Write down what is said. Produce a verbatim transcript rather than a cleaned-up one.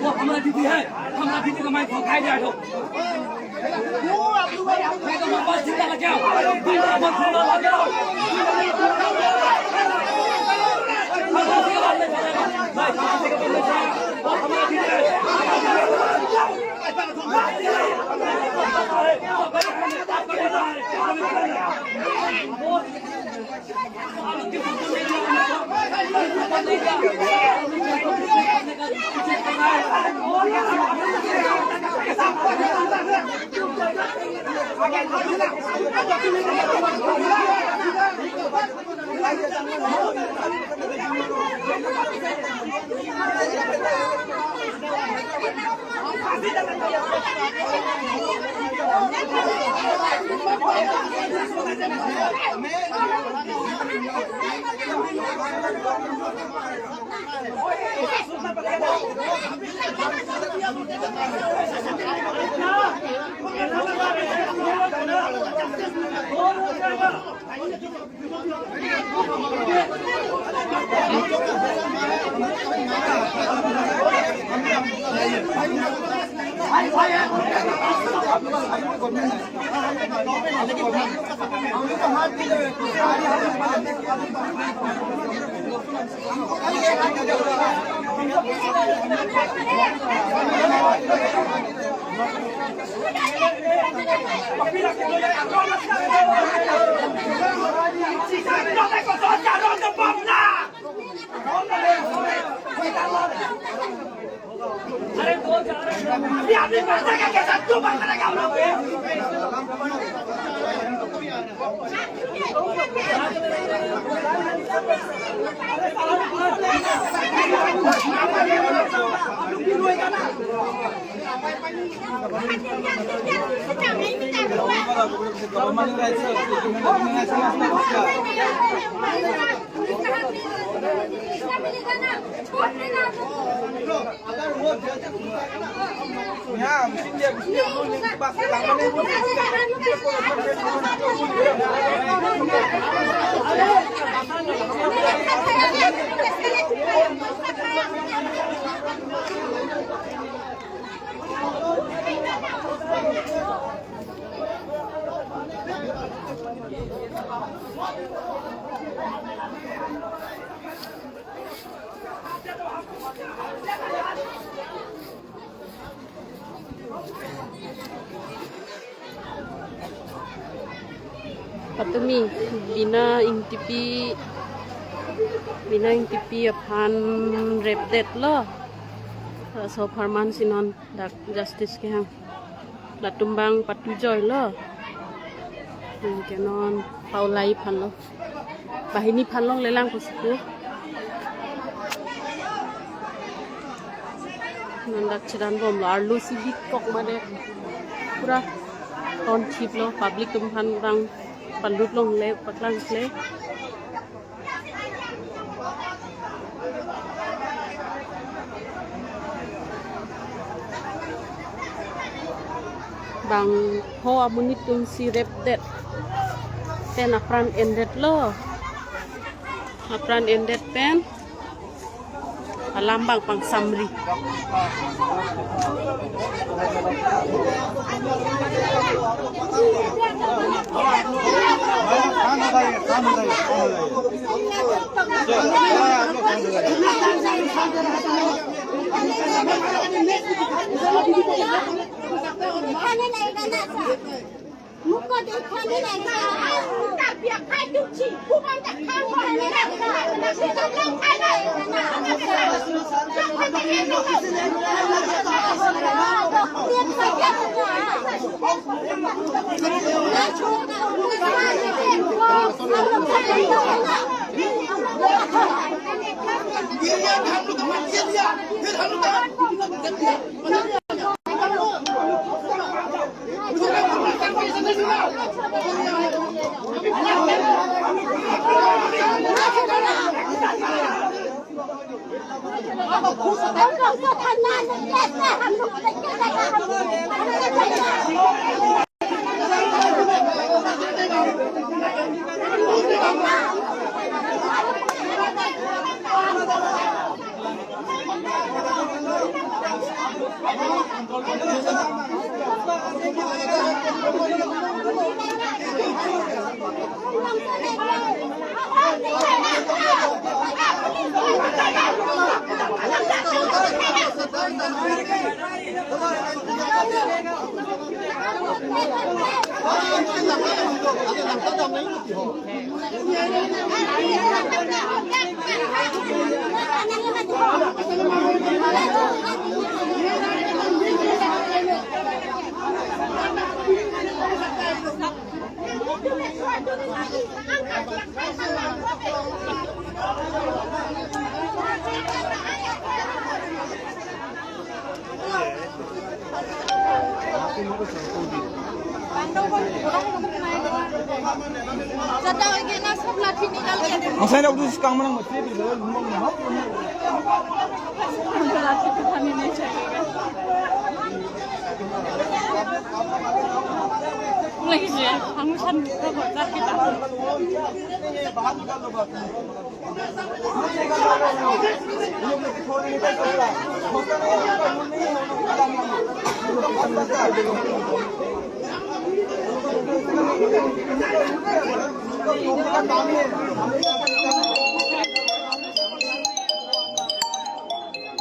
वो हमारा दीदी है, हमारा दीदी का माइक भगाई दिया तो। मैं तो वापस जिंदा लग गया, जिंदा लग गया। वो हमारा दीदी है। अभी आदमी मर जाएगा, कैसा तू मर जाएगा हम लोग? Patumi, Bina Ingtipi, Bina Ingtipi aphan repdet lo. Laso apharman si non dak justice kehang. Latum bang patu joi lo. Anke non paulai aphan lo. Banghini aphan longle lang pusi pu. Non dak chedan bom lo, arlo si bikok made. Pura ton thip lo, public atum aphan rang palut longle, paklang kle. Bang pho amonit atum si repdet pen apran endet lo. Apran endet pen Alam abang pangsamri. Masai nak dus kang manang mesti berbeda lumang lumang. Lagi sih, kamu san buka kocak kita.